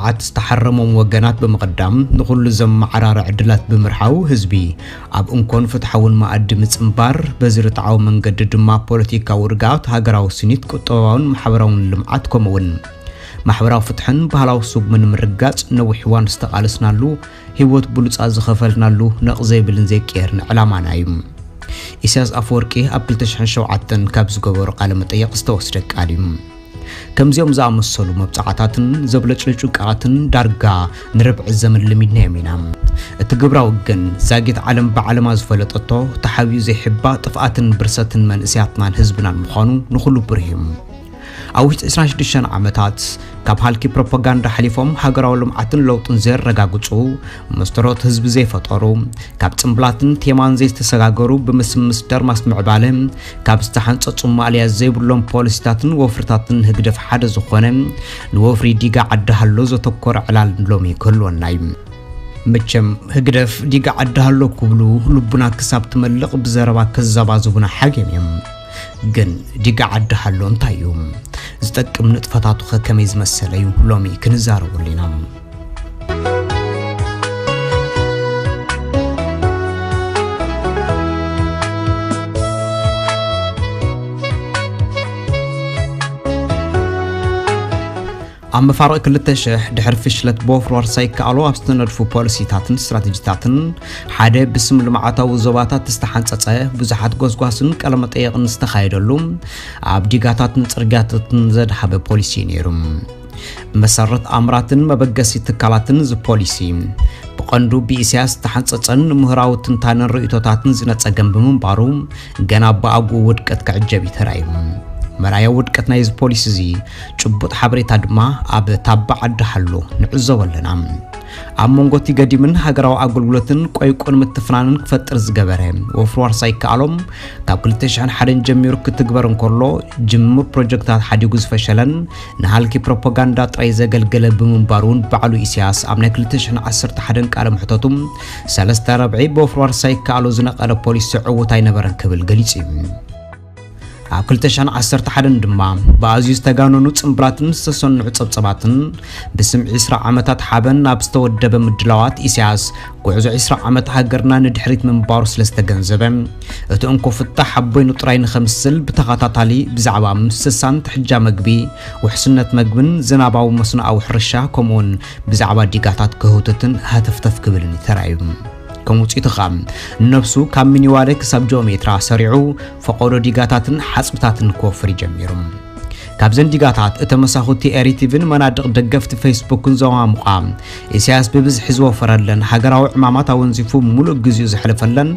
ስርዓት ዝተሓረሞም ወገናት ብምቕዳም ንኹሉ ዘመዓራሪ ዕድላት ብምርሓው ህዝቢ ኣብ እንኮን ፍትሓውን መኣዲ ምጽንባር፣ በዚ ርትዓዊ መንገዲ ድማ ፖለቲካዊ ርግኣት፣ ሃገራዊ ስኒት፣ ቁጠባውን ማሕበራውን ልምዓት ከምኡውን ማሕበራዊ ፍትሕን ባህላዊ ስጉምን ምርጋጽ ነዊሕ እዋን ዝተቓለስናሉ፣ ህይወት ብሉጻት ዝኸፈልናሉ ነቕ ዘይብልን ዘይቀየርን ዕላማና እዩ። ኢሳያስ ኣፈወርቂ ኣብ ክልተ ሽሕን ሸውዓተን ካብ ዝገበሮ ቃለ መጠየቕ ዝተወስደ ቃል እዩ። ከምዚኦም ዝኣመሰሉ መብጻዕታትን ዘብለጭልጩ ቃላትን ዳርጋ ንርብዒ ዘመን ልሚድናዮም ኢና። እቲ ግብራዊ ግን ዛጊት ዓለም ብዓለማ ዝፈለጠቶ ተሓቢኡ ዘይሕባእ ጥፍኣትን ብርሰትን መንእሰያትናን ህዝብናን ምዃኑ ንኹሉ ብሩህ እዩ። ኣብ ውሽጢ ዕስራን ሽዱሽተን ዓመታት ካብ ሃልኪ ፕሮፓጋንዳ ሓሊፎም ሃገራዊ ልምዓትን ለውጥን ዘየረጋግጹ፣ መስተርሆት ህዝቢ ዘይፈጠሩ፣ ካብ ጽምብላትን ቴማን ዘይተሰጋገሩ፣ ብምስምስ ደርማስ ምዕባለ ካብ ዝተሓንጸጹ ማእለያ ዘይብሎም ፖሊሲታትን ወፍርታትን ህግደፍ ሓደ ዝኾነ ንወፍሪ ዲጋ ዓዲ ሃሎ ዘተኮረ ዕላል ሎሚ ክህልወና እዩ። መቸም ህግደፍ ዲጋ ዓዲ ሃሎ ክብሉ ልቡና ክሳብ ትመልቕ ብዘረባ ከዘባዝቡና ሓገም እዮም። ግን ዲጋ ዓዲ ሃሎ እንታይ እዩ? ዝጠቅም ንጥፈታቱኸ ከመይ ዝመሰለ እዩ? ሎሚ ክንዛረበሉ ኢና። ኣብ መፋርቕ ክልተ ሽሕ ድሕሪ ፍሽለት ብወፍሪ ዋርሳይ ይከኣሎ ኣብ ዝተነድፉ ፖሊሲታትን ስትራተጂታትን ሓደ ብስም ልምዓታዊ ዞባታት ዝተሓንጸጸ ብዙሓት ጎስጓስን ቃለመጠየቕን ዝተኻየደሉ ኣብ ዲጋታትን ጽርግያታትን ዘድሃበ ፖሊሲ እዩ ነይሩ። ብመሰረት ኣምራትን መበገሲ ትካላትን እዚ ፖሊሲ ብቐንዱ ብኢሳያስ ዝተሓንጸጸን ንምህራዊ ትንታነን ርእይቶታትን ዝነጸገን ብምንባሩ ገና ብኣግኡ ውድቀት ክዕጀብ እዩ ተራእዩ። መርኣያ ውድቀት ናይዚ ፖሊሲ እዚ ጭቡጥ ሓበሬታ ድማ ኣብ ታባ ዓዲ ሃሎ ንዕዘቦ ኣለና። ኣብ መንጎ እቲ ገዲምን ሃገራዊ ኣገልግሎትን ቆይቆን ምትፍናንን ክፈጥር ዝገበረ ወፍሪ ዋርሳይ ይከኣሎም ካብ ክልተ ሽሕን ሓደን ጀሚሩ ክትግበር እንከሎ ጅምር ፕሮጀክታት ሓዲጉ ዝፈሸለን ንሃልኪ ፕሮፓጋንዳ ጥራይ ዘገልገለ ብምንባሩ እውን ባዕሉ ኢሳያስ ኣብ ናይ ክልተ ሽሕን ዓሰርተ ሓደን ቃለ መሕተቱ ሰለስተ ረብዒ ብወፍሪ ዋርሳይ ይከኣሎ ዝነቐለ ፖሊሲ ዕዉት ኣይነበረን ክብል ገሊጹ እዩ። ኣብ ክልተ ሽሕን ዓሰርተ ሓደን ድማ ብኣዝዩ ዝተጋነኑ ጽምብላትን ዝተሰንዑ ጸብጸባትን ብስም ዒስራ ዓመታት ሓበን ኣብ ዝተወደበ ምድላዋት ኢሳያስ ጉዕዞ ዒስራ ዓመት ሃገርና ንድሕሪት ምንባሩ ስለ ዝተገንዘበ እቲ እንኮ ፍታሕ ኣብ በይኑ ጥራይ ንኸምስል ብተኸታታሊ ብዛዕባ ምስሳን ትሕጃ መግቢ፣ ውሕስነት መግብን ዝናባዊ መስኖኣዊ ሕርሻ ከምኡውን ብዛዕባ ዲጋታት ክህውትትን ሃተፍተፍ ክብልን እዩ ተራእዩ። ከም ውጽኢቱ ኸኣ ነብሱ ካብ ሚኒዋለ ክሳብ ጂኦሜትራ ሰሪዑ ፈቐዶ ዲጋታትን ሓጽብታትን ክወፍር ጀሚሩ። ካብዘን ዲጋታት እተመሳኹቲ ኤሪቲቪን መናድቕ ደገፍቲ ፌስቡክን ዘማሙቓ ኢሳያስ ብብዝሒ ዝወፈረለን ሃገራዊ ዕማማት ኣወንዚፉ ምሉእ ግዜኡ ዘሕለፈለን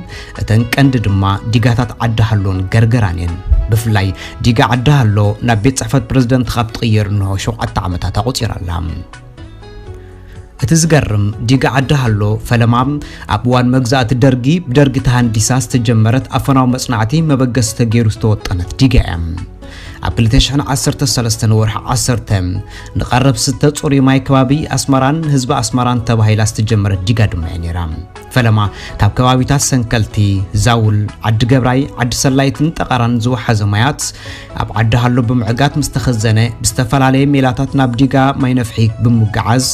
እተን ቀንዲ ድማ ዲጋታት ዓዲ ሃሎን ገርገራን እየን። ብፍላይ ዲጋ ዓዲ ሃሎ ናብ ቤት ጽሕፈት ፕረዚደንት ካብ ትቕየር እንሆ ሸውዓተ ዓመታት ኣቑጺራ ኣላ። እቲ ዝገርም ዲጋ ዓዲ ሃሎ ፈለማ ኣብ እዋን መግዛእቲ ደርጊ ብደርጊ ተሃንዲሳ ዝተጀመረት ኣፈናዊ መጽናዕቲ መበገሲ ተገይሩ ዝተወጠነት ዲጋ እያ። ኣብ ክልተ ሽሕን ዓሰርተ ሰለስተን ወርሒ ዓሰርተ ንቐረብ ስተ ጽሩይ ማይ ከባቢ ኣስመራን ህዝቢ ኣስመራን ተባሂላ ዝተጀመረት ዲጋ ድማ እያ ነይራ። ፈለማ ካብ ከባቢታት ሰንከልቲ፣ ዛውል፣ ዓዲ ገብራይ፣ ዓዲ ሰላይትን ጠቐራን ዝወሓዘ ማያት ኣብ ዓዲ ሃሎ ብምዕጋት ምስ ተኸዘነ ብዝተፈላለየ ሜላታት ናብ ዲጋ ማይ ነፍሒ ብምጉዓዝ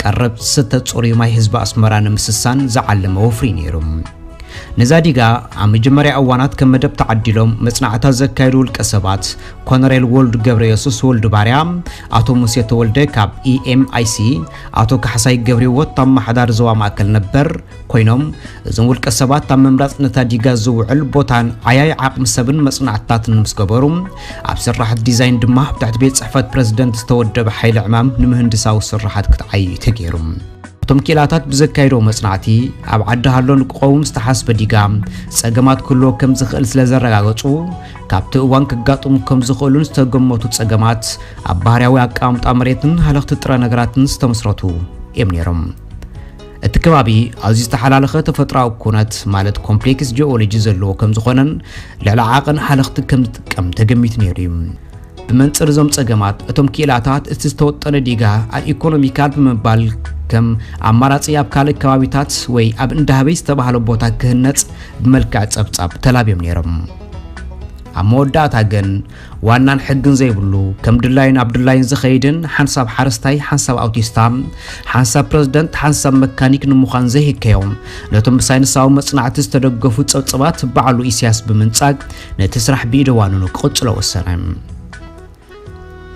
ቀረብ ስተ ጽሩይ ማይ ህዝቢ ኣስመራ ንምስሳን ዝዓለመ ወፍሪ ነይሩ። ነዛ ዲጋ ኣብ መጀመርያ እዋናት ከም መደብ ተዓዲሎም መጽናዕታት ዘካየዱ ውልቀ ሰባት ኮነሬል ወልዱ ገብረየሱስ ወልዱ ባርያ፣ ኣቶ ሙሴ ተወልደ ካብ ኢኤምኣይሲ፣ ኣቶ ካሕሳይ ገብሪዎት ኣመሓዳሪ ዞባ ማእከል ነበር ኮይኖም እዞም ውልቀ ሰባት ኣብ ምምራጽ ነታ ዲጋ ዝውዕል ቦታን ዓያይ ዓቕሚ ሰብን መጽናዕትታትን ምስ ገበሩ ኣብ ስራሕቲ ዲዛይን ድማ ኣብ ትሕቲ ቤት ጽሕፈት ፕረዚደንት ዝተወደበ ሓይሊ ዕማም ንምህንድሳዊ ስራሓት ክትዓዩ እዩ ተገይሩ። እቶም ክኢላታት ብዘካየድዎ መጽናዕቲ ኣብ ዓዲ ሃሎ ንክቐውም ዝተሓስበ ዲጋ ጸገማት ክህልዎ ከም ዝኽእል ስለ ዘረጋገጹ ካብቲ እዋን ከጋጥሙ ከም ዝኽእሉን ዝተገመቱ ጸገማት ኣብ ባህርያዊ ኣቀማምጣ መሬትን ሃለኽቲ ጥረ ነገራትን ዝተመስረቱ እዮም ነይሮም። እቲ ከባቢ ኣዝዩ ዝተሓላለኸ ተፈጥሮኣዊ ኩነት ማለት ኮምፕሌክስ ጂኦሎጂ ዘለዎ ከም ዝኾነን ልዕሊ ዓቐን ሃለኽቲ ከም ዝጥቀም ተገሚቱ ነይሩ እዩ። ብመንጽር እዞም ጸገማት እቶም ክኢላታት እቲ ዝተወጠነ ዲጋ ኣብ ኢኮኖሚካል ብምባል ከም ኣማራጺ ኣብ ካልእ ከባቢታት ወይ ኣብ እንዳህበይ ዝተባህለ ቦታ ክህነጽ ብመልክዕ ጸብጻብ ተላብዮም ነይሮም። ኣብ መወዳእታ ግን ዋናን ሕግን ዘይብሉ፣ ከም ድላይን ኣብ ድላይን ዝኸይድን፣ ሓንሳብ ሓረስታይ ሓንሳብ ኣውቲስታ፣ ሓንሳብ ፕረዚደንት ሓንሳብ መካኒክ ንምዃን ዘይህከዮም፣ ነቶም ብሳይንሳዊ መጽናዕቲ ዝተደገፉ ጸብጸባት ባዕሉ ኢሳያስ ብምንጻግ ነቲ ስራሕ ብኢደዋንኑ ክቕጽሎ ወሰነ።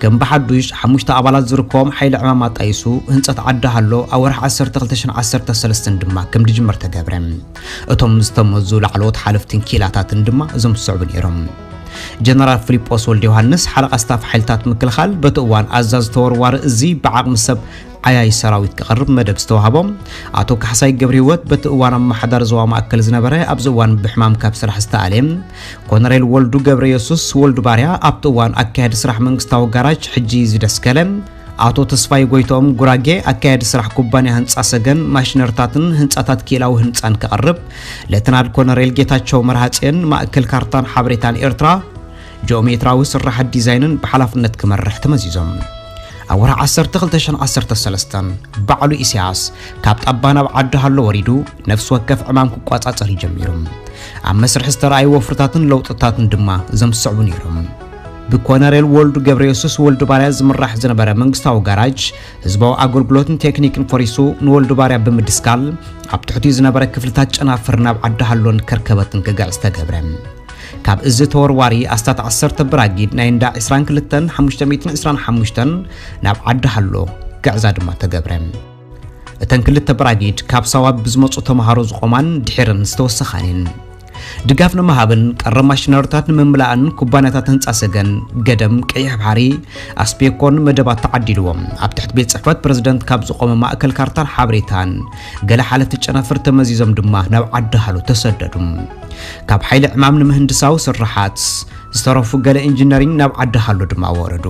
ከም ብሓዱሽ ሓሙሽተ ኣባላት ዝርከቦም ሓይሊ ዕማም ኣጣይሱ ህንጸት ዓዲ ሃሎ ኣብ ወርሒ ዓሰርተ ክልተ ሽሕን ዓሰርተ ሰለስተን ድማ ከም ዝጅመር ተገብረ። እቶም ዝተመዙ ላዕለዎት ሓለፍትን ኪላታትን ድማ እዞም ዝስዕቡ ነይሮም። ጀነራል ፊሊጶስ ወልደ ዮሃንስ ሓለቓ ስታፍ ሓይልታት ምክልኻል በቲ እዋን ኣዛዚ ተወርዋሪ እዚ ብዓቕሚ ሰብ ዓያይ ሰራዊት ክቐርብ መደብ ዝተዋህቦ፣ ኣቶ ካሕሳይ ገብረህይወት በቲ እዋን ኣመሓዳሪ ዞባ ማእከል ዝነበረ ኣብዚ እዋን ብሕማም ካብ ስራሕ ዝተኣልየ፣ ኮነሬል ወልዱ ገብረ የሱስ ወልዱ ባርያ ኣብቲ እዋን ኣካያዲ ስራሕ መንግስታዊ ጋራጅ ሕጂ ዝደስከለ፣ ኣቶ ተስፋይ ጎይትኦም ጉራጌ ኣካያዲ ስራሕ ኩባንያ ህንፃ ሰገን ማሽነርታትን ህንፃታት ክኢላዊ ህንፃን ክቐርብ፣ ሌተናል ኮነሬል ጌታቸው መርሃፅዮን ማእከል ካርታን ሓበሬታን ኤርትራ ጂኦሜትራዊ ስራሓት ዲዛይንን ብሓላፍነት ክመርሕ ተመዚዞም። ኣብ ወርሒ ዓሰርተ ክልተ ሽሕን ዓሰርተ ሰለስተን ባዕሉ ኢሳያስ ካብ ጣባ ናብ ዓዲ ሃሎ ወሪዱ ነፍሲ ወከፍ ዕማም ክቋጻጸር ጀሚሩ። ኣብ መስርሕ ዝተረኣዩ ወፍርታትን ለውጥታትን ድማ እዞም ዝስዕቡ ነይሮም። ብኮነሬል ወልዱ ገብረየሱስ ወልዱ ባርያ ዝምራሕ ዝነበረ መንግስታዊ ጋራጅ ህዝባዊ ኣገልግሎትን ቴክኒክን ፈሪሱ ንወልዱ ባርያ ብምድስካል ኣብ ትሕቲኡ ዝነበረ ክፍልታት ጨናፍር ናብ ዓዲ ሃሎን ከርከበትን ክግዕዝ ተገብረ። ካብ እዚ ተወርዋሪ ኣስታት ዓሰርተ ብራጊድ ናይ እንዳ ዕስራን ክልተን ሓሙሽተ ሚእትን ዕስራን ሓሙሽተን ናብ ዓዲ ሃሎ ክግዕዛ ድማ ተገብረ። እተን ክልተ ብራጊድ ካብ ሳዋ ብዝመጹ ተምሃሮ ዝቖማን ድሒረን ዝተወሰኻን እየን። ድጋፍ ንምሃብን ቀረብ ማሽነሪታት ንምምላእን ኩባንያታት ህንጻ ሰገን፣ ገደም፣ ቀይሕ ባሕሪ፣ ኣስቤኮን መደባት ተዓዲልዎም። ኣብ ትሕቲ ቤት ጽሕፈት ፕረዚደንት ካብ ዝቖመ ማእከል ካርታን ሓበሬታን ገለ ሓለፍቲ ጨናፍር ተመዚዞም ድማ ናብ ዓዲ ሃሎ ተሰደዱ። ካብ ሓይሊ ዕማም ንምህንድሳዊ ስርሓት ዝተረፉ ገለ ኢንጂነሪንግ ናብ ዓዲ ሃሎ ድማ ወረዱ።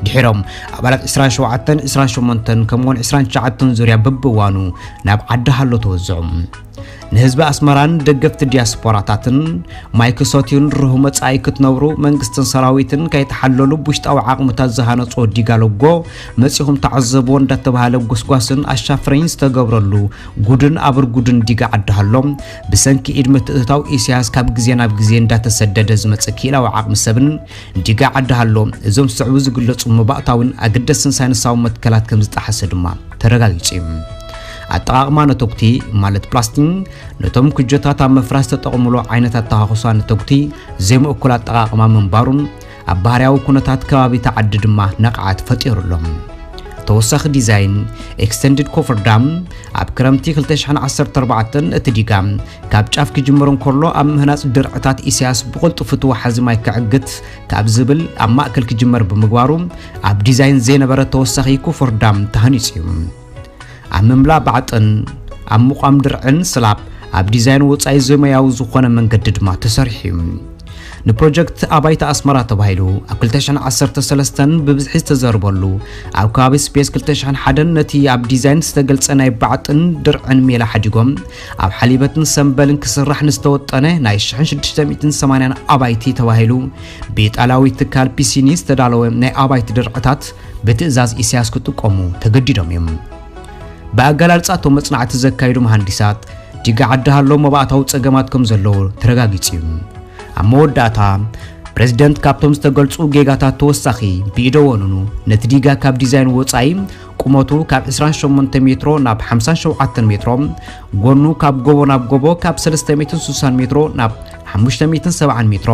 ድሒሮም ኣባላት ዕስራን ሸውዓተን፣ ዕስራን ሸሞንተን ከምኡውን ዕስራን ትሽዓተን ዙርያ በብእዋኑ ናብ ዓዲ ሃሎ ተወዝዑ። ንህዝቢ ኣስመራን ደገፍቲ ዲያስፖራታትን ማይ ክሰትዩን ርሁው መጻኢ ክትነብሩ መንግስትን ሰራዊትን ከይተሓለሉ ብውሽጣዊ ዓቕምታት ዝሃነጽዎ ዲጋ ሎጎ መጺኹም ተዓዘብዎ እንዳተባሃለ ጎስጓስን ኣሻፍረይን ዝተገብረሉ ጉድን ኣብርጉድን ዲጋ ዓዲ ሃሎ ብሰንኪ ኢድ ምትእትታው ኢሳያስ ካብ ግዜ ናብ ግዜ እንዳተሰደደ ዝመጽእ ክኢላዊ ዓቕሚ ሰብን ዲጋ ዓዲ ሃሎ እዞም ዝስዕቡ ዝግለጹ መባእታዊን ኣገደስትን ሳይንሳዊ መትከላት ከም ዝጠሓሰ ድማ ተረጋጊጹ እዩ። ኣጠቓቕማ ነተጉቲ ማለት ፕላስቲን ነቶም ኩጀታት ኣብ ምፍራስ ዝተጠቕምሉ ዓይነት ኣተኻኽሳ ነተጉቲ ዘይምእኩል ኣጠቓቕማ ምንባሩን ኣብ ባህርያዊ ኩነታት ከባቢ እቲ ዓዲ ድማ ነቕዓት ፈጢሩ ኣሎ። ተወሳኺ ዲዛይን ኤክስተንድድ ኮፈር ዳም ኣብ ክረምቲ ክልተ ሽሕን ዓሰርተ ኣርባዕተን እቲ ዲጋ ካብ ጫፍ ክጅምር እንከሎ ኣብ ምህናጽ ድርዕታት ኢሳያስ ብቕልጡፍ እቲ ወሓዚ ማይ ክዕግት ካብ ዝብል ኣብ ማእከል ክጅመር ብምግባሩ ኣብ ዲዛይን ዘይነበረ ተወሳኺ ኮፈር ዳም ተሃኒጹ እዩ። ኣብ ምምላእ ባዕጥን ኣብ ምቋም ድርዕን ስላብ ኣብ ዲዛይን ወጻኢ ዘመያዊ ዝኾነ መንገዲ ድማ ተሰሪሑ እዩ። ንፕሮጀክት ኣባይቲ ኣስመራ ተባሂሉ ኣብ ክልተ ሽሕን ዓሰርተ ሰለስተን ብብዝሒ ዝተዘርበሉ ኣብ ከባቢ ስፔስ ክልተ ሽሕን ሓደን ነቲ ኣብ ዲዛይን ዝተገልጸ ናይ ባዕጥን ድርዕን ሜላ ሓዲጎም ኣብ ሓሊበትን ሰምበልን ክስራሕ ንዝተወጠነ ናይ ሽሕን ሽዱሽተ ሚእትን ሰማንያን ኣባይቲ ተባሂሉ ብኢጣልያዊ ትካል ፒሲኒ ዝተዳለወ ናይ ኣባይቲ ድርዕታት ብትእዛዝ ኢሳያስ ክጥቀሙ ተገዲዶም እዮም። ብኣገላልጻ እቶም መጽናዕቲ ዘካየዱ መሃንዲሳት ዲጋ ዓዲ ሃሎ መባእታዊ ጸገማት ከም ዘለዎ ተረጋጊጹ እዩ። ኣብ መወዳእታ ፕረዚደንት ካብቶም ዝተገልጹ ጌጋታት ተወሳኺ ብኢደ ወኑኑ ነቲ ዲጋ ካብ ዲዛይን ወጻኢ ቁመቱ ካብ ዕስራን ሸሞንተ ሜትሮ ናብ ሓምሳን ሸውዓተን ሜትሮ፣ ጎኑ ካብ ጎቦ ናብ ጎቦ ካብ ሰለስተ ሚእትን ስሳን ሜትሮ ናብ ሓሙሽተ ሚእትን ሰብዓን ሜትሮ፣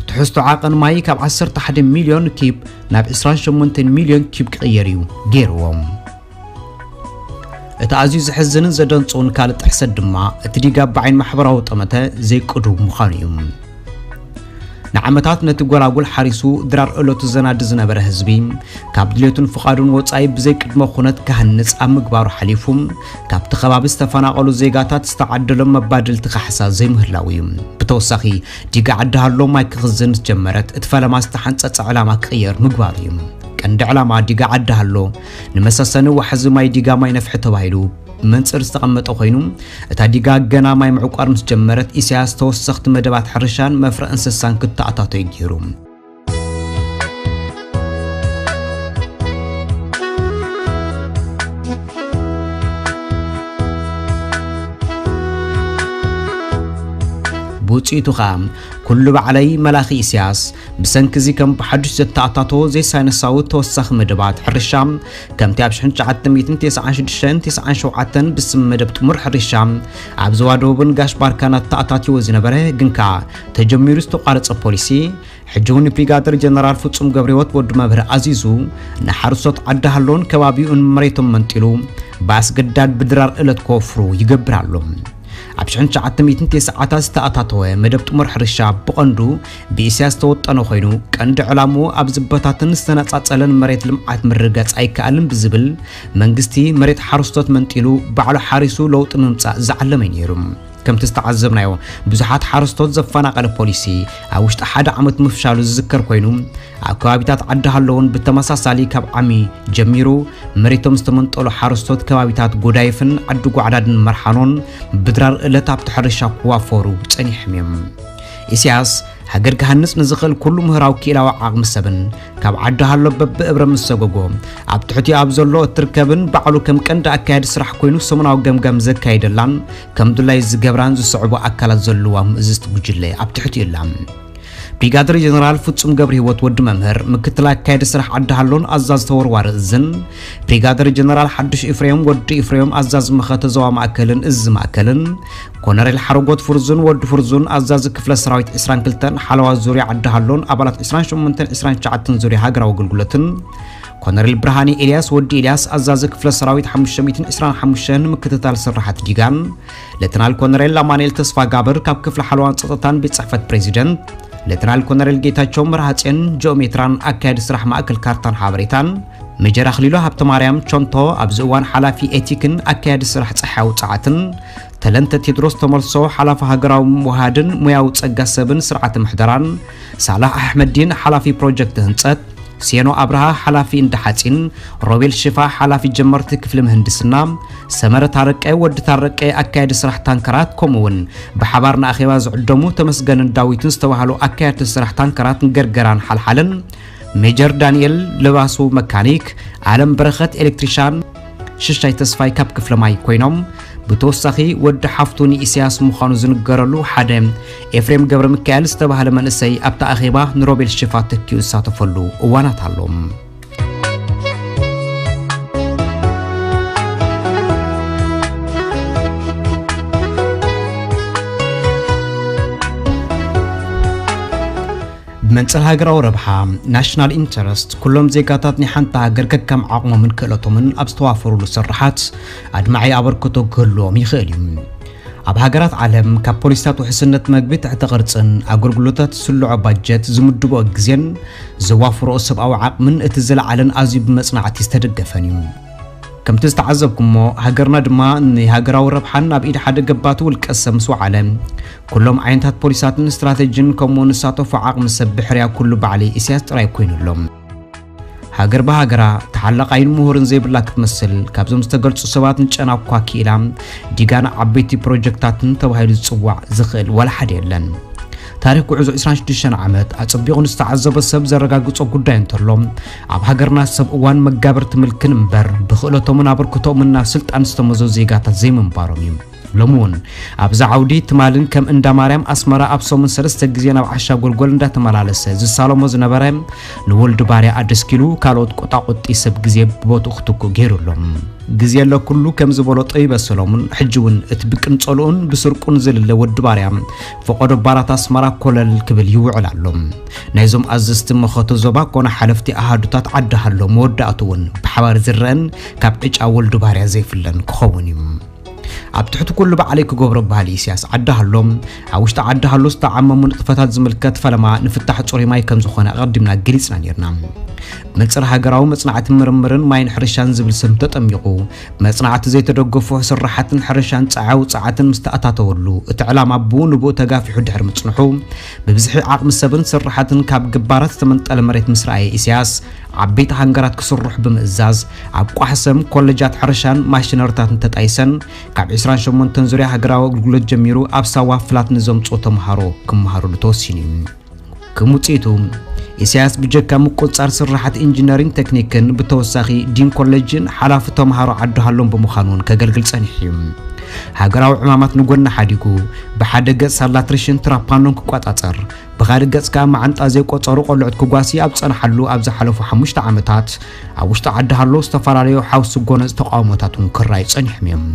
ትሕዝቶ ዓቐን ማይ ካብ ዓሰርተ ሓደ ሚልዮን ኪብ ናብ ዕስራን ሸሞንተን ሚልዮን ኪብ ክቕየር እዩ ገይርዎ። እቲ ኣዝዩ ዘሕዝንን ዘደንጽውን ካልእ ጥሕሰት ድማ እቲ ዲጋ ብዓይን ማሕበራዊ ጠመተ ዘይቅዱው ምዃኑ እዩ። ንዓመታት ነቲ ጎላጉል ሓሪሱ ድራር እለቱ ዘናዲ ዝነበረ ህዝቢ ካብ ድሌቱን ፍቓዱን ወጻኢ ብዘይቅድመ ኩነት ክሃንጽ ኣብ ምግባሩ ሓሊፉ ካብቲ ከባቢ ዝተፈናቐሉ ዜጋታት ዝተዓደሎም መባድልቲ ካሕሳ ዘይምህላው እዩ። ብተወሳኺ ዲጋ ዓዲ ሃሎ ማይ ክኽዝን ዝጀመረት እቲ ፈለማ ዝተሓንጸጸ ዕላማ ክቕየር ምግባሩ እዩ። ቀንዲ ዕላማ ዲጋ ዓዲ ሃሎ ንመሰሰኒ ዋሕዚ ማይ ዲጋ ማይ ነፍሒ ተባሂሉ መንጽር ዝተቐመጠ ኮይኑ እታ ዲጋ ገና ማይ ምዕቋር ምስ ጀመረት ኢሳያስ ተወሰኽቲ መደባት ሕርሻን መፍረ እንስሳን ክተኣታቶ እዩ ገይሩ። ብውፅኢቱ ኸኣ ኩሉ ባዕለይ መላኺ ኢሳያስ ብሰንኪ እዚ ከም ብሓዱሽ ዘተኣታቶ ዘይሳይነሳዊ ተወሳኺ መደባት ሕርሻ፣ ከምቲ ኣብ ሽሕን ትሽዓተ ሚእትን ተስዓን ሽዱሽተን ተስዓን ሸውዓተን ብስም መደብ ጥሙር ሕርሻ ኣብ ዞባ ደቡብን ጋሽ ባርካን ኣተኣታትይዎ ዝነበረ ግን ከኣ ተጀሚሩ ዝተቋረጸ ፖሊሲ፣ ሕጂ እውን ብሪጋደር ጀነራል ፍጹም ገብረህይወት ወዲ መምህር ኣዚዙ ንሓረስቶት ዓዲ ሃሎን ከባቢኡን መሬቶም መንጢሉ ብኣስገዳድ ብድራር እለት ክወፍሩ ይገብር ኣሎ። ኣብ ሽሕን ትሽዓተ ሚእትን ተስዓታት ዝተኣታተወ መደብ ጥሙር ሕርሻ ብቐንዱ ብኢሳያስ ዝተወጠነ ኮይኑ፣ ቀንዲ ዕላምኡ ኣብ ዝበታትን ዝተነጻጸለን መሬት ልምዓት ምርግጋጽ ኣይከኣልን ብዝብል መንግስቲ መሬት ሓረስቶት መንጢሉ ባዕሉ ሓሪሱ ለውጢ ንምምጻእ ዝዓለመ እዩ ነይሩ። ከምቲ ዝተዓዘብናዮ ብዙሓት ሓረስቶት ዘፈናቐለ ፖሊሲ ኣብ ውሽጢ ሓደ ዓመት ምፍሻሉ ዝዝከር ኮይኑ፣ ኣብ ከባቢታት ዓዲ ሃሎ እውን ብተመሳሳሊ ካብ ዓሚ ጀሚሩ መሬቶም ዝተመንጠሉ ሓረስቶት ከባቢታት ጎዳይፍን ዓዲ ጓዕዳድን መርሓኖን ብድራር እለት ኣብቲ ሕርሻ ክዋፈሩ ጸኒሖም እዮም። ኢሳያስ ሃገር ክሃንጽ ንዝኽእል ኩሉ ምህራዊ ክኢላዊ ዓቕሚ ሰብን ካብ ዓዲ ሃሎ በብእብረ ምስ ሰጎጎ ኣብ ትሕቲኡ ኣብ ዘሎ እትርከብን ባዕሉ ከም ቀንዲ ኣካያዲ ስራሕ ኮይኑ ሰሙናዊ ገምጋም ዘካየደላን ከም ድላዩ ዝገብራን ዝስዕቡ ኣካላት ዘለዋ ምእዝዝቲ ጉጅለ ኣብ ትሕቲኡ ኣላ። ብሪጋደር ጀነራል ፍጹም ገብረህይወት ወዲ መምህር ምክትል ኣካያዲ ስራሕ ዓዲ ሃሎን ኣዛዚ ተወርዋሪ እዝን፣ ብሪጋደር ጀነራል ሓዱሽ ኤፍሬም ወዲ ኤፍሬም ኣዛዚ መኸተ ዞባ ማእከልን እዝ ማእከልን፣ ኮነሬል ሓረጎት ፍርዙን ወዲ ፍርዙን ኣዛዚ ክፍለ ሰራዊት ዕስራን ክልተን ሓለዋ ዙርያ ዓዲ ሃሎን ኣባላት ዕስራን ሸሞንተን ዕስራን ትሽዓተን ዙርያ ሃገራዊ ኣገልግሎትን፣ ኮነሬል ብርሃኔ ኤልያስ ወዲ ኤልያስ ኣዛዚ ክፍለ ሰራዊት ሓሙሽተ ሚእትን ዕስራን ሓሙሽተን ምክትታል ስራሓት ዲጋን፣ ሌተናል ኮነሬል ኣማኑኤል ተስፋጋብር ካብ ክፍሊ ሓለዋን ጸጥታን ቤት ጽሕፈት ፕሬዚደንት፣ ሌተናል ኮነሬል ጌታቸው መርሃጼን ጂኦሜትራን ኣካያዲ ስራሕ ማእከል ካርታን ሓበሬታን፣ ሜጀር ኣኽሊሉ ሃብተማርያም ቾንቶ ኣብዚ እዋን ሓላፊ ኤቲክን ኣካያዲ ስራሕ ጸሓያዊ ጸዓትን፣ ተለንተ ቴድሮስ ተመልሶ ሓላፊ ሃገራዊ ምውሃድን ሞያዊ ጸጋ ሰብን ስርዓተ ምሕደራን፣ ሳላሕ ኣሕመዲን ሓላፊ ፕሮጀክት ህንጸት፣ ሴኖ ኣብርሃ ሓላፊ እንዳ ሓጺን፣ ሮቤል ሽፋ ሓላፊ ጀመርቲ ክፍሊ ምህንድስና፣ ሰመረ ታረቀ ወዲ ታረቀ ኣካያዲ ስራሕ ታንከራት፣ ከምኡ እውን ብሓባር ንኣኼባ ዝዕደሙ ተመስገንን ዳዊትን ዝተባህሉ ኣካየድቲ ስራሕ ታንከራት ገርገራን ሓልሓልን፣ ሜጀር ዳንኤል ልባሱ መካኒክ፣ ኣለም በረኸት ኤሌክትሪሻን፣ ሽሻይ ተስፋይ ካብ ክፍለ ማይ ኮይኖም፣ ብተወሳኺ ወዲ ሓፍቱ ንኢሳያስ ምዃኑ ዝንገረሉ ሓደ ኤፍሬም ገብረ ሚካኤል ዝተባህለ መንእሰይ ኣብቲ ኣኼባ ንሮቤል ሽፋ ተኪኡ ዝሳተፈሉ እዋናት ኣሎ። ብመንጽር ሃገራዊ ረብሓ፣ ናሽናል ኢንተረስት፣ ኩሎም ዜጋታት ናይ ሓንቲ ሃገር ከከም ዓቕሞምን ክእለቶምን ኣብ ዝተዋፈሩሉ ስርሓት ኣድማዒ ኣበርክቶ ክህልዎም ይኽእል እዩ። ኣብ ሃገራት ዓለም ካብ ፖሊሲታት ውሕስነት መግቢ፣ ትሕተ ቅርጽን ኣገልግሎታት ዝስልዖ ባጀት፣ ዝምድብኦ ግዜን ዘዋፍርኦ ሰብኣዊ ዓቕምን እቲ ዝለዓለን ኣዝዩ ብመጽናዕቲ ዝተደገፈን እዩ። ከምቲ ዝተዓዘብኩሞ፣ ሃገርና ድማ ንሃገራዊ ረብሓን ኣብ ኢድ ሓደ ገባቲ ውልቀ ሰብ ምስ ወዓለ፣ ኩሎም ዓይነታት ፖሊሳትን ስትራተጂን ከምኡ ንሳተፎ ዓቕሚ ሰብ ብሕርያ ኩሉ ባዕሊ ኢሳያስ ጥራይ ኮይኑ ኣሎ። ሃገር ብሃገራ ተሓላቓይን ምሁርን ዘይብላ ክትመስል፣ ካብዞም ዝተገልጹ ሰባት ንጨና እኳ ክኢላ ዲጋን ዓበይቲ ፕሮጀክታትን ተባሂሉ ዝጽዋዕ ዝኽእል ዋላ ሓደ የለን። ታሪኽ ጉዕዞ ዕስራን ሽዱሽተን ዓመት ኣጸቢቑ ንዝተዓዘበ ሰብ ዘረጋግጾ ጉዳይ እንተሎ፣ ኣብ ሃገርና ሰብ እዋን መጋበርቲ ምልክን እምበር፣ ብኽእለቶምን ኣበርክቶኦምን ናብ ስልጣን ዝተመዞ ዜጋታት ዘይምንባሮም እዩ። ሎሚ እውን ኣብዚ ዓውዲ ትማልን ከም እንዳ ማርያም ኣስመራ ኣብ ሰሙን ሰለስተ ግዜ ናብ ዓሻ ጎልጎል እንዳተመላለሰ ዝሳለሞ ዝነበረ ንወልዱ ባርያ ኣደስኪሉ ካልኦት ቆጣቆጢ ሰብ ግዜ ብቦትኡ ክትክእ ገይሩ ኣሎ። ግዜ ለኩሉ ከም ዝበሎ ጠቢበ ሰሎሙን፣ ሕጂ እውን እቲ ብቅንጸልኡን ብስርቁን ዝልለ ወዲ ባርያ ፈቐዶ ባራት ኣስመራ ኮለል ክብል ይውዕል ኣሎ። ናይዞም ኣዘዝቲ መኸተ ዞባ ኮነ ሓለፍቲ ኣሃዱታት ዓዲ ሃሎ መወዳእቱ እውን ብሓባር ዝረአን ካብ ዕጫ ወልዱ ባርያ ዘይፍለን ክኸውን እዩ። ኣብ ትሕቲ ኩሉ ባዕለይ ክገብሮ በሃሊ ኢሳያስ ዓዲ ሃሎ፣ ኣብ ውሽጢ ዓዲ ሃሎ ዝተዓመሙ ንጥፈታት ዝምልከት ፈለማ ንፍታሕ ጽሩይ ማይ ከም ዝኾነ ኣቐዲምና ገሊጽና ነይርና። ብመንጽር ሃገራዊ መጽናዕቲ ምርምርን ማይን ሕርሻን ዝብል ስም ተጠሚቑ፣ መጽናዕቲ ዘይተደገፉ ስራሓትን ሕርሻን ጸዓዊ ጸዓትን ምስ ተኣታተወሉ፣ እቲ ዕላማ ብኡ ንብኡ ተጋፊሑ ድሕሪ ምጽንሑ፣ ብብዝሒ ዓቕሚ ሰብን ስራሓትን ካብ ገባራት ዝተመንጠለ መሬት ምስ ረኣየ ኢሳያስ፣ ዓበይቲ ሃንገራት ክስርሑ ብምእዛዝ፣ ኣብ ቋሕሰም ኮለጃት ሕርሻን ማሽነሪታትን ተጣይሰን፣ ካብ ዕስራን ሸሞንተን ዙርያ ሃገራዊ ኣገልግሎት ጀሚሩ ኣብ ሳዋ ፍላት ንዘምጽኡ ተምሃሮ ክመሃሩሉ ተወሲኑ እዩ። ከም ውጽኢቱ፣ ኢሳያስ ብጀካ ምቁጽጻር ስራሓት ኢንጂነሪን ቴክኒክን ብተወሳኺ ዲን ኮሌጅን ሓላፊ ተምሃሮ ዓዲ ሃሎን ብምዃን እውን ከገልግል ጸኒሑ እዩ። ሃገራዊ ዕማማት ንጎኒ ሓዲጉ፣ ብሓደ ገጽ ሳላ ትሪሽን ትራፓኖን ክቆጻጸር፣ ብኻልእ ገጽ ከኣ መዓንጣ ዘይቆጸሩ ቆልዑት ክጓሲ ኣብ ጸንሓሉ ኣብ ዝሓለፉ ሓሙሽተ ዓመታት፣ ኣብ ውሽጢ ዓዲ ሃሎ ዝተፈላለዩ ሓውሲ ጎነጽ ተቃውሞታት እውን ክረኣዩ ጸኒሖም እዮም።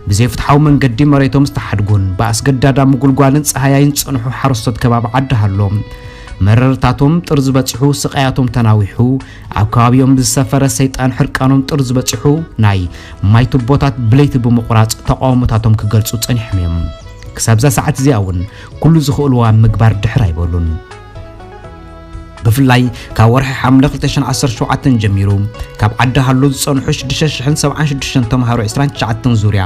ብዘይፍትሓዊ መንገዲ መሬቶም ዝተሓድጉን ብኣስገዳዳ ምጉልጓልን ጸሃያይን ዝጸንሑ ሓረስቶት ከባቢ ዓዲ ሃሎ፣ መረርታቶም ጥርዚ በጺሑ፣ ስቓያቶም ተናዊሑ፣ ኣብ ከባቢኦም ብዝሰፈረ ሰይጣን ሕርቃኖም ጥርዚ በጺሑ፣ ናይ ማይ ቱቦታት ብለይቲ ብምቑራጽ ተቃውሞታቶም ክገልጹ ጸኒሖም እዮም። ክሳብዛ ሰዓት እዚኣ እውን ኩሉ ዝኽእልዎ ኣብ ምግባር ድሕር ኣይበሉን። ብፍላይ ካብ ወርሒ ሓምለ ክልተ ሽሕን ዓሰርተ ሸውዓተን ጀሚሩ ካብ ዓዲ ሃሎ ዝጸንሑ ሽዱሽተ ሽሕን ሰብዓን ሽዱሽተን ተምሃሮ ዕስራን ትሽዓተን ዙርያ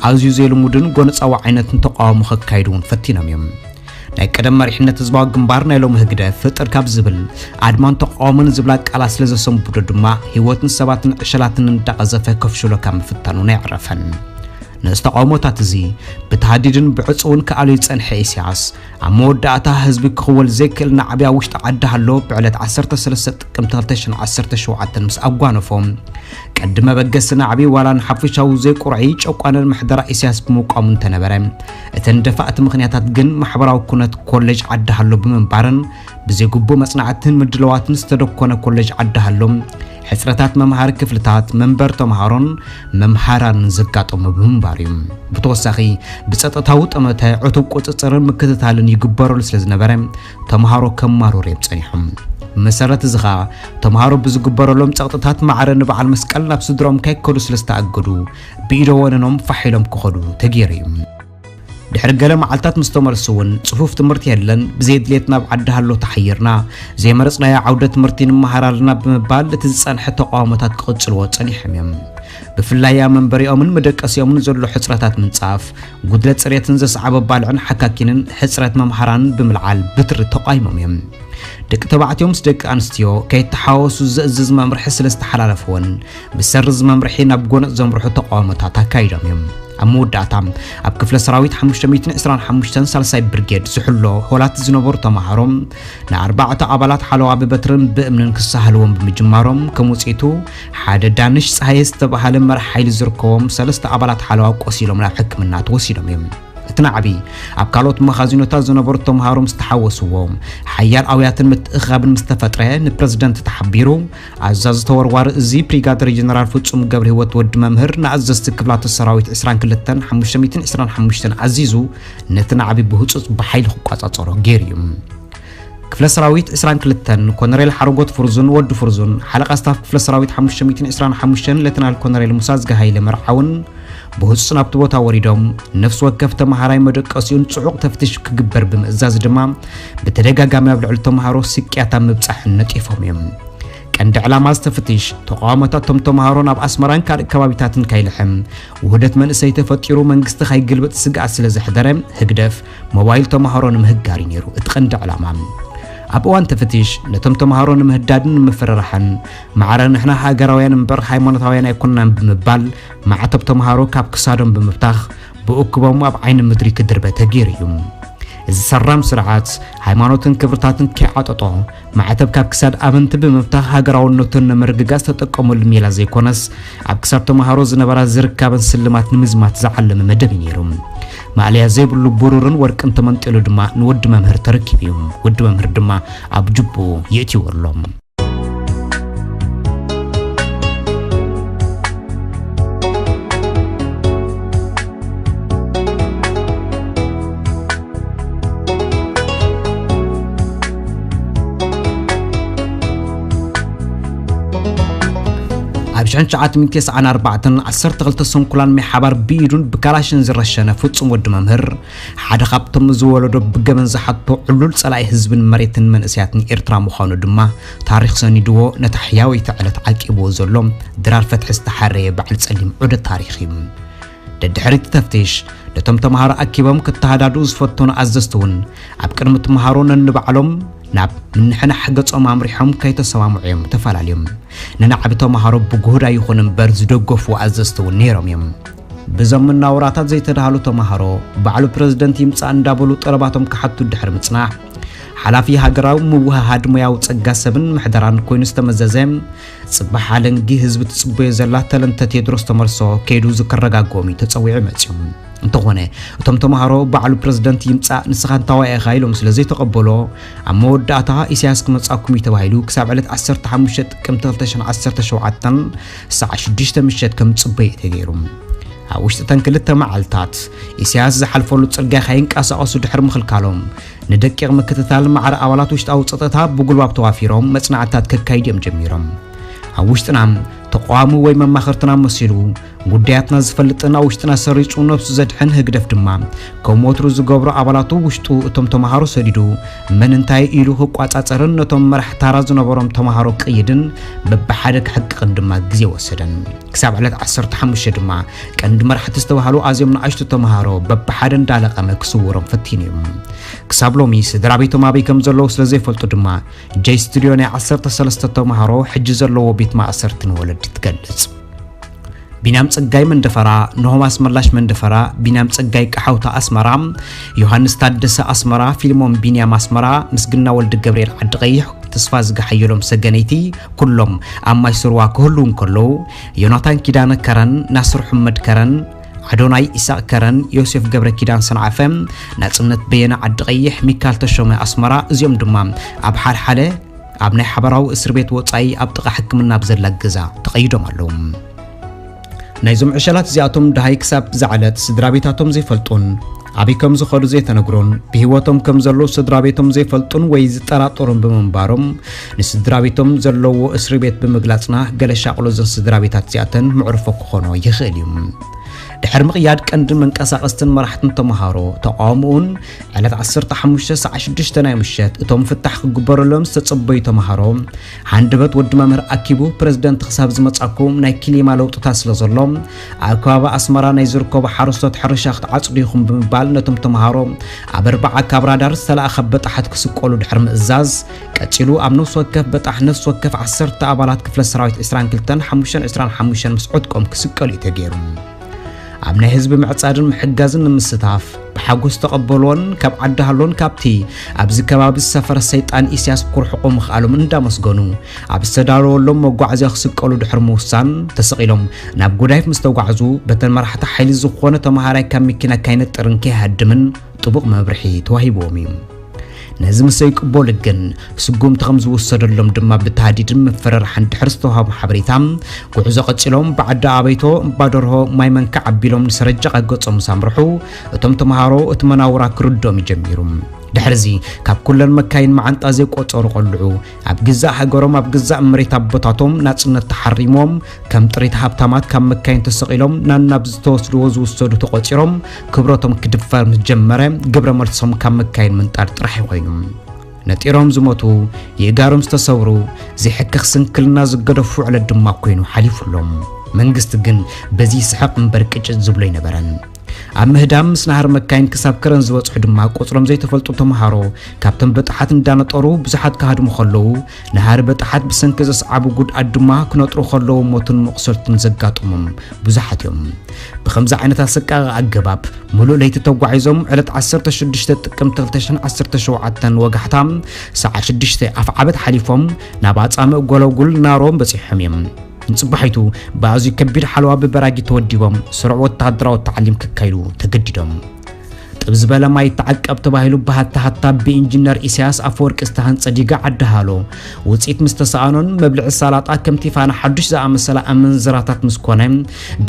ኣዝዩ ዘይልሙድን ጎነጻዊ ዓይነትን ተቃውሞ ከካይዱ እውን ፈቲኖም እዮም። ናይ ቀደም መሪሕነት ህዝባዊ ግንባር ናይ ሎሚ ህግደፍ ፍጥር ካብ ዝብል ኣድማን ተቃውሞን ዝብላ ቃላት ስለ ዘሰንብዶ ድማ ህይወትን ሰባትን ዕሸላትን እንዳቐዘፈ ከፍሽሎ ካብ ምፍታኑ ኣይዕረፈን። ነዚ ተቃውሞታት እዚ ብተሃዲድን ብዕጽውን ክኣሉ ዝጸንሐ ኢሳያስ፣ ኣብ መወዳእታ ህዝቢ ክኽወል ዘይክእል ናዕቢ ኣብ ውሽጢ ዓዲ ሃሎ ብዕለት ዓሰርተ ሰለስተ ጥቅምቲ ክልተ ሽሕን ዓሰርተ ሸውዓተን ምስ ኣጓነፎ፣ ቀዲ መበገሲ ናዕቢ ዋላ ንሓፈሻዊ ዘይቁርዒ ጨቋንን ምሕደራ ኢሳያስ ብምቋሙ እንተነበረ፣ እተን ደፋእቲ ምኽንያታት ግን ማሕበራዊ ኩነት ኮሌጅ ዓዲ ሃሎ ብምንባርን ብዘይግቡእ መጽናዕትን ምድላዋትን ዝተደኮነ ኮሌጅ ዓዲ ሃሎ፣ ሕጽረታት መምሃሪ ክፍልታት፣ መንበር ተምሃሮን መምሃራንን ዘጋጠሙ ብምንባር እዩ። ብተወሳኺ፣ ብጸጥታዊ ጠመተ ዕቱብ ቁጽጽርን ምክትታልን ይግበረሉ ስለ ዝነበረ፣ ተምሃሮ ከማርሩ እዮም ጸኒሖም። ብመሰረት እዚ ኸኣ፣ ተምሃሮ ብዝግበረሎም ጸቕጥታት ማዕረ ንበዓል መስቀል ናብ ስድሮም ከይከዱ ስለ ዝተኣገዱ፣ ብኢደ ወነኖም ፋሕ ኢሎም ክኸዱ ተገይሩ እዩ። ድሕሪ ገለ መዓልታት ምስ ተመልሱ እውን፣ ጽፉፍ ትምህርቲ የለን፣ ብዘይ ድሌት ናብ ዓዲ ሃሎ ተሓይርና፣ ዘይመረጽናዮ ዓውደ ትምህርቲ ንመሃር ኣለና ብምባል፣ እቲ ዝጸንሐ ተቃውሞታት ክቕጽልዎ ጸኒሖም እዮም። ብፍላይ ኣብ መንበሪኦምን መደቀሲኦምን ዘሎ ሕጽረታት ምንጻፍ፣ ጉድለት ጽሬትን ዘስዓቦ ባልዕን ሓካኪንን ሕጽረት መምሃራንን ብምልዓል ብትሪ ተቃይሞም እዮም። ደቂ ተባዕትዮ ምስ ደቂ ኣንስትዮ ከይተሓዋወሱ ዘእዝዝ መምርሒ ስለ ዝተሓላለፈወን፣ ብሰሪ እዚ መምርሒ ናብ ጎነጽ ዘምርሑ ተቃውሞታት ኣካይዶም እዮም። ኣብ መወዳእታ፣ ኣብ ክፍለ ሰራዊት ሓሙሽተ ሚእትን ዕስራን ሓሙሽተን ሳልሳይ ብርጌድ ዝሕሎ ሆላት ዝነበሩ ተምሃሮ፣ ንኣርባዕተ ኣባላት ሓለዋ ብበትርን ብእምንን ክሳሃልዎም ብምጅማሮም፣ ከም ውጽኢቱ፣ ሓደ ዳንሽ ጸሃየ ዝተባህለ መራሕ ሓይሊ ዝርከቦም ሰለስተ ኣባላት ሓለዋ ቆሲሎም ናብ ሕክምና ተወሲዶም እዮም። እቲ ናዕቢ፣ ኣብ ካልኦት መኻዚኖታት ዝነበሩ ተምሃሮ ምስ ተሓወስዎ፣ ሓያል ኣውያትን ምትእኽኻብን ምስ ተፈጥረ፣ ንፕረዚደንት ተሓቢሩ፣ ኣዛዚ ተወርዋሪ እዚ ብሪጋደር ጀነራል ፍጹም ገብረህይወት ወዲ መምህር ንኣዘዝቲ ክፍላተ ሰራዊት ዕስራን ክልተን ሓሙሽተ ሚእትን ዕስራን ሓሙሽተን ኣዚዙ፣ ነቲ ናዕቢ ብህጹጽ ብሓይሊ ክቆጻጸሮ ገይሩ እዩ። ክፍለ ሰራዊት ዕስራን ክልተን ኮነሬል ሓረጎት ፍርዙን ወዲ ፍርዙን፣ ሓለቓ ስታፍ ክፍለ ሰራዊት ሓሙሽተ ሚእትን ዕስራን ሓሙሽተን ሌተናል ኮነሬል ሙሳ ዝገሃይለ መርዓውን ብህጹጽ ናብቲ ቦታ ወሪዶም፣ ነፍሲ ወከፍ ተመሃራይ መደቀሲኡን ጽዑቕ ተፍትሽ ክግበር ብምእዛዝ ድማ፣ ብተደጋጋሚ ኣብ ልዕሊ ተምሃሮ ስቅያት ኣብ ምብጻሕን ነጢፎም እዮም። ቀንዲ ዕላማ እዚ ተፍትሽ፣ ተቃውሞታት እቶም ተምሃሮ ናብ ኣስመራን ካልእ ከባቢታትን ካይልሕም፣ ውህደት መንእሰይ ተፈጢሩ መንግስቲ ካይግልብጥ ስግኣት ስለ ዘሕደረ፣ ህግደፍ ሞባይል ተምሃሮ ንምህጋር እዩ ነይሩ እቲ ቀንዲ ዕላማ። ኣብ እዋን ተፍትሽ፣ ነቶም ተምሃሮ ንምህዳድን ንምፍርራሕን፣ ማዕረ ንሕና ሃገራውያን እምበር ሃይማኖታውያን ኣይኮንናን ብምባል፣ ማዕተብ ተምሃሮ ካብ ክሳዶም ብምብታኽ፣ ብእኩቦም ኣብ ዓይኒ ምድሪ ክድርበ ተገይሩ እዩ። እዚ ሰራም ስርዓት፣ ሃይማኖትን ክብርታትን ከይዓጠጦ፣ ማዕተብ ካብ ክሳድ ኣመንቲ ብምብታኽ ሃገራውነቱን ንምርግጋጽ ተጠቀመሉ ሜላ ዘይኮነስ፣ ኣብ ክሳድ ተምሃሮ ዝነበራ ዝርካበን ስልማት ንምዝማት ዝዓለመ መደብ እዩ ነይሩ። ማእለያ ዘይብሉ ብሩርን ወርቅን ተመንጢሉ ድማ ንወዲ መምህር ተረኪቡ እዩ። ወዲ መምህር ድማ ኣብ ጅቡኡ የእትይዎ ኣሎ። ኣብ ሽሕን ትሽዓተ ሚእትን ተስዓን ኣርባዕተን ዓሰርተ ክልተ ስንኩላን ማይ ሓባር ብኢዱን ብካላሽን ዝረሸነ ፍጹም ወዲ መምህር፣ ሓደ ካብቶም እዚ ወለዶ ብገበን ዝሓቶ ዕሉል ጸላኢ ህዝብን መሬትን መንእሰያትን ኤርትራ ምዃኑ ድማ ታሪኽ ሰኒድዎ ነታ ሕያወይቲ ዕለት ዓቂብዎ ዘሎ ድራር ፈትሒ ዝተሓረየ በዓል ጸሊም ዑደት ታሪኽ እዩ። ደድሕሪ እቲ ተፍትሽ፣ ነቶም ተምሃሮ ኣኪቦም ክተሃዳድኡ ዝፈተኑ ኣዘዝቲ እውን ኣብ ቅድሚ ተምሃሮ ነንባዕሎም ናብ ምንሕናሕ ገጾም ኣምሪሖም ከይተሰማምዑ እዮም ተፈላልዮም። ንናዕቢ ተምሃሮ ብጉህዳ ይኹን እምበር ዝደገፉ ኣዘዝቲ እውን ነይሮም እዮም። ብዞም መናውራታት ዘይተዳሃሉ ተምሃሮ፣ ባዕሉ ፕረዚደንት ይምጻእ እንዳበሉ ጠለባቶም ክሓቱ ድሕሪ ምጽናሕ፣ ሓላፊ ሃገራዊ ምውህሃድ ሞያዊ ጸጋ ሰብን ምሕደራን ኮይኑ ዝተመዘዘ ጽባሕ ኣለንጊ ህዝቢ ትጽበዮ ዘላ ተለንተ ቴድሮስ ተመልሶ ከይዱ ዝከረጋጎም እዩ ተጸዊዑ መጺኡ። እንተኾነ እቶም ተምሃሮ ባዕሉ ፕረዚደንት ይምጻእ ንስኻ እንታዋይ ኢኻ ኢሎም ስለ ዘይተቐበሎ ኣብ መወዳእታ ኢሳያስ ክመጻኩም እዩ ተባሂሉ ክሳብ ዕለት ዓሰርተ ሓሙሽተ ጥቅምቲ ክልተ ሽሕን ዓሰርተ ሸውዓተን ሰዓ ሽዱሽተ ምሸት ከም ጽበዮ ተገይሩ። ኣብ ውሽጢ እተን ክልተ መዓልታት ኢሳያስ ዝሓልፈሉ ጽርግያ ከይንቀሳቐሱ ድሕሪ ምኽልካሎም ንደቂቕ ምክትታል ማዕረ ኣባላት ውሽጣዊ ጸጥታ ብጉልባብ ተዋፊሮም መጽናዕትታት ከካይዱ እዮም ጀሚሮም። ኣብ ውሽጥና ተቃዋሚ ወይ መማኽርትና መሲሉ ጉዳያትና ዝፈልጥን ኣብ ውሽጥና ሰሪጹ ነብሱ ዘድሕን ህግደፍ ድማ ከም ወትሩ ዝገብሮ ኣባላቱ ውሽጡ እቶም ተምሃሮ ሰዲዱ መን እንታይ ኢሉ ክቋጻጸርን ነቶም መራሕ ታራ ዝነበሮም ተምሃሮ ክቕይድን በብሓደ ክሕቅቕን ድማ ግዜ ወሰደን። ክሳብ ዕለት ዓሰርተ ሓሙሽተ ድማ ቀንዲ መራሕቲ ዝተባህሉ ኣዝዮም ንኣሽቱ ተምሃሮ በብሓደ እንዳለቐመ ክስውሮም ፈቲኑ እዩ። ክሳብ ሎሚ ስድራ ቤቶም ኣበይ ከም ዘለዉ ስለ ዘይፈልጡ ድማ ጀይ ስቱድዮ ናይ ዓሰርተ ሰለስተ ተምሃሮ ሕጂ ዘለዎ ቤት ማእሰርቲ ንወለዲ ትገልጽ። ቢንያም ጸጋይ መንደፈራ፣ ኖሆም ኣስመላሽ መንደፈራ፣ ቢንያም ጸጋይ ቀሓውታ ኣስመራ፣ ዮሃንስ ታደሰ ኣስመራ፣ ፊልሞን ቢንያም ኣስመራ፣ ምስግና ወልደ ገብርኤል ዓዲ ቀይሕ፣ ተስፋ ዝገሓየሎም ሰገነይቲ፣ ኩሎም ኣብ ማይ ስርዋ ክህልዉ እንከለዉ፣ ዮናታን ኪዳነ ከረን፣ ናስር ሑመድ ከረን፣ ኣዶናይ ኢሳቕ ከረን፣ ዮሴፍ ገብረ ኪዳን ሰንዓፈ፣ ናጽነት በየነ ዓዲ ቀይሕ፣ ሚካል ተሾመ ኣስመራ፣ እዚኦም ድማ ኣብ ሓድሓደ ኣብ ናይ ሓበራዊ እስር ቤት ወጻኢ ኣብ ጥቓ ሕክምና ኣብ ዘላ ገዛ ተቐይዶም ኣለዉ። ናይዞም ዕሸላት እዚኣቶም ደሃይ ክሳብ ዝዓለት ስድራ ቤታቶም ዘይፈልጡን ኣበይ ከም ዝኸዱ ዘይተነግሮን ብህይወቶም ከም ዘለዉ ስድራ ቤቶም ዘይፈልጡን ወይ ዝጠራጠሩን ብምንባሮም ንስድራ ቤቶም ዘለዎ እስሪ ቤት ብምግላጽና ገለ ሻቕሎ እዘን ስድራ ቤታት እዚኣተን መዕርፎ ክኾኖ ይኽእል እዩ። ድሕሪ ምቕያድ ቀንድን መንቀሳቐስትን መራሕትን ተምሃሮ ተቓውሞኡን ዕለት ዓሰርተ ሓሙሽተ ሰዓ ሽዱሽተ ናይ ምሸት እቶም ፍታሕ ክግበረሎም ዝተጸበዩ ተምሃሮ ሃንደበት ወዲ መምህር ኣኪቡ ፕረዚደንት ክሳብ ዝመጻኩም ናይ ክሊማ ለውጥታት ስለ ዘሎ ኣብ ከባቢ ኣስመራ ናይ ዝርከቡ ሓረስቶት ሕርሻ ክትዓጽዱ ኢኹም ብምባል ነቶም ተምሃሮ ኣብ ኣርባዓ ካብ ራዳር ዝተለኣኸ በጣሓት ክስቀሉ ድሕሪ ምእዛዝ ቀጺሉ ኣብ ነፍሲ ወከፍ በጣሕ ነፍሲ ወከፍ ዓሰርተ ኣባላት ክፍለ ሰራዊት ዕስራን ክልተን ሓሙሽተን ዕስራን ሓሙሽተን ምስ ዕጥቆም ክስቀሉ እዩ ተገይሩ። ኣብ ናይ ህዝቢ ምዕጻድን ምሕጋዝን ንምስታፍ ብሓጎስ ተቐበልዎን ካብ ዓዲ ሃሎን ካብቲ ኣብዚ ከባቢ ዝሰፈረ ሰይጣን ኢሳያስ ክርሕቑ ምኽኣሎም እንዳመስገኑ ኣብ ዝተዳለወሎም መጓዓዝያ ክስቀሉ ድሕሪ ምውሳን ተሰቒሎም ናብ ጉዳይፍ ምስ ተጓዕዙ በተን መራሕቲ ሓይሊ ዝኾነ ተምሃራይ ካብ መኪና ካይነጥርን ከይሃድምን ጥቡቕ መብርሒ ተዋሂብዎም እዩ። ነዚ ምስ ዘይቅበሉ ግን ስጉምቲ ከም ዝውሰደሎም ድማ ብታህዲድን ምፍርራሕን ድሕሪ ዝተዋህቦም ሓበሬታ ጉዕዞ ቀጺሎም ብዓዲ ኣበይቶ እምባደርሆ ማይ መንካዕ ኣቢሎም ንሰረጃ ገጾም ምስ ኣምርሑ እቶም ተምሃሮ እቲ መናውራ ክርድኦም እዩ ጀሚሩ። ድሕርዚ ካብ ኩለን መካይን መዓንጣ ዘይቆጸሩ ቆልዑ ኣብ ግዛእ ሃገሮም ኣብ ግዛእ መሬት ኣቦታቶም ናጽነት ተሓሪሞም ከም ጥሪት ሃብታማት ካብ መካይን ተሰቒሎም ናናብ ዝተወስድዎ ዝውሰዱ ተቖጺሮም ክብረቶም ክድፈር ምስ ጀመረ ግብረ መልሶም ካብ መካይን ምንጣር ጥራሕ ኮይኑ ነጢሮም ዝሞቱ የእጋሮም ዝተሰብሩ ዘይሕክኽ ስንክልና ዝገደፉ ዕለት ድማ ኮይኑ ሓሊፉሎም። መንግስቲ ግን በዚ ይስሕቕ እምበር ቅጭት ዝብሎ ኣይነበረን። ኣብ ምህዳም ምስ ናህሪ መካይን ክሳብ ከረን ዝበጽሑ ድማ ቁጽሮም ዘይተፈልጡ ተምሃሮ ካብቶም በጣሓት እንዳነጠሩ ብዙሓት ክሃድሙ ከለዉ ናህሪ በጣሓት ብሰንኪ ዘስዓቡ ጉድኣት ድማ ክነጥሩ ከለዉ ሞትን መቑሰልትን ዘጋጠሞም ብዙሓት እዮም። ብኸምዚ ዓይነት ኣሰቃቒ ኣገባብ ሙሉእ ለይቲ ተጓዒዞም ዕለት ዓሰርተ ሽዱሽተ ጥቅምቲ ክልተ ሽሕን ዓሰርተ ሸውዓተን ወጋሕታ ሰዓ ሽዱሽተ ኣፍዓበት ሓሊፎም ናብ ኣጻምእ ጎለጉል ናሮም በጺሖም እዮም። ንጽባሒቱ ብኣዝዩ ከቢድ ሓለዋ ብበራጊ ተወዲቦም ስሩዕ ወተሃደራዊ ታዕሊም ክካይዱ ተገዲዶም። ጥብ ዝበለ ማይ ተዓቀብ ተባሂሉ ብሃታ ሃታ ብኢንጂነር ኢሳያስ ኣፈወርቂ ዝተሃንጸ ዲጋ ዓዲ ሃሎ ውጽኢት ምስ ተሰኣኖን መብልዒ ሳላጣ ከምቲ ፋና ሓዱሽ ዝኣመሰላ ኣመንዝራታት ምስ ኮነ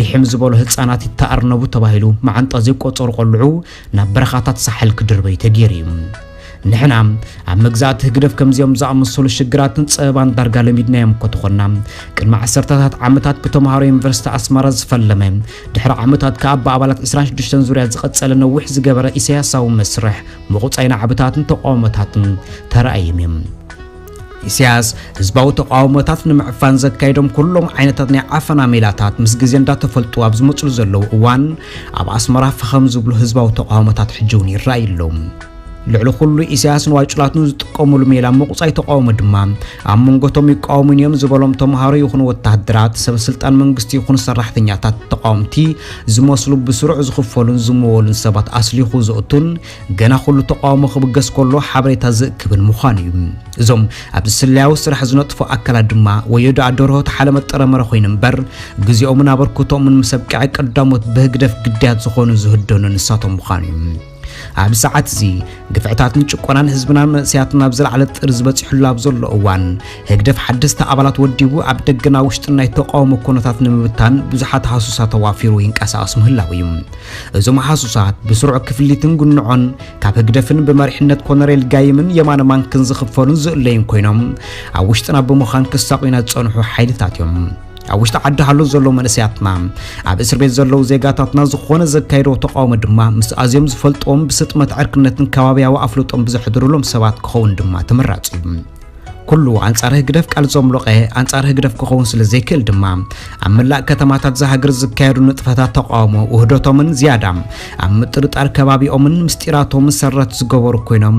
ብሒም ዝበሉ ህጻናት ይተኣርነቡ ተባሂሉ መዓንጣ ዘይቆጸሩ ቆልዑ ናብ በረኻታት ሳሕል ክድርበዩ ተገይሩ እዩ። ንሕና ኣብ መግዛእቲ ህግደፍ ከምዚኦም ዝኣመሰሉ ሽግራትን ጸበባን ዳርጋ ለሚድናዮም እኮ ተኾንና፣ ቅድሚ ዓሰርተታት ዓመታት ብተምሃሮ ዩኒቨርሲቲ ኣስመራ ዝፈለመ፣ ድሕሪ ዓመታት ከኣ ብኣባላት ዕስራን ሽዱሽተን ዙርያ ዝቐጸለ ነዊሕ ዝገበረ ኢሳያሳዊ መስርሕ ምቑጻይ ናዕብታትን ተቃውሞታትን ተራእዮም እዮም። ኢሳያስ ህዝባዊ ተቃውሞታት ንምዕፋን ዘካየዶም ኩሎም ዓይነታት ናይ ዓፈና ሜላታት ምስ ግዜ እንዳተፈልጡ ኣብ ዝመጽሉ ዘለዉ እዋን ኣብ ኣስመራ ፈኸም ዝብሉ ህዝባዊ ተቃውሞታት ሕጂ እውን ይረኣዩ ኣለዉ። ልዕሊ ኩሉ ኢሳያስን ዋጭላቱን ዝጥቀሙሉ ሜላ ምቑጻይ ተቃውሞ ድማ ኣብ መንጎቶም ይቃወሙን እዮም ዝበሎም ተምሃሮ ይኹኑ ወታደራት፣ ሰብ ስልጣን መንግስቲ ይኹኑ ሰራሕተኛታት ተቃወምቲ ዝመስሉ ብስሩዕ ዝኽፈሉን ዝመወሉን ሰባት ኣስሊኹ ዘእቱን ገና ኩሉ ተቃውሞ ክብገስ ከሎ ሓበሬታ ዝእክብን ምዃኑ እዩ። እዞም ኣብ ስለያዊ ስራሕ ዝነጥፉ ኣካላት ድማ ወዮ ደኣ ደርሆ ተሓለመ ጥረመረ ኮይኑ እምበር ግዜኦምን ኣበርክቶምን ምስ ኣብቅዐ ቀዳሞት ብህግደፍ ግዳያት ዝኾኑ ዝህደኑ ንሳቶም ምዃኑ እዩ። ኣብ ሰዓት እዚ ግፍዕታትን ጭቆናን ህዝብናን መንእሰያትን ኣብ ዝለዓለ ጥሪ ዝበፂሑሉ ኣብ ዘሎ እዋን ህግደፍ ሓደስቲ ኣባላት ወዲቡ ኣብ ደገና ውሽጥን ናይ ተቃውሞ ኩነታት ንምብታን ብዙሓት ሃሱሳት ተዋፊሩ ይንቀሳቐስ ምህላው እዩ። እዞም ሃሱሳት ብስሩዕ ክፍሊትን ጉንዖን ካብ ህግደፍን ብመሪሕነት ኮነሬል ጋይምን የማነ ማንክን ዝኽፈሉን ዝእለዩን ኮይኖም ኣብ ውሽጥና ብምዃን ክሳቑዩና ዝጸንሑ ሓይልታት እዮም። ኣብ ውሽጢ ዓዲ ሃሎ ዘለዉ መንእሰያትና ኣብ እስር ቤት ዘለዉ ዜጋታትና ዝኾነ ዘካየድዎ ተቃውሞ ድማ ምስ ኣዝዮም ዝፈልጥዎም ብስጥመት ዕርክነትን ከባብያዊ ኣፍልጦን ብዘሕድሩሎም ሰባት ክኸውን ድማ ተመራጺ እዩ። ኩሉ ኣንጻር ህግደፍ ቃል ዘምሎቐ ኣንጻር ህግደፍ ክኸውን ስለ ዘይክእል ድማ ኣብ መላእ ከተማታት ዝሃገር ዝካየዱ ንጥፈታት ተቃውሞ ውህደቶምን ዝያዳ ኣብ ምጥርጣር ከባቢኦምን ምስጢራቶምን ሰረት ዝገበሩ ኮይኖም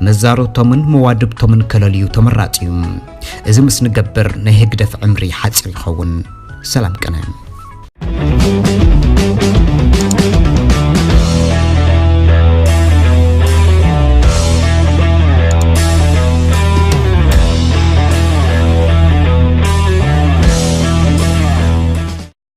መዛርብቶምን መዋድብቶምን ከለልዩ ተመራጺ እዩ። እዚ ምስ ንገብር ናይ ህግደፍ ዕምሪ ሓጺር ይኸውን። ሰላም ቅነ።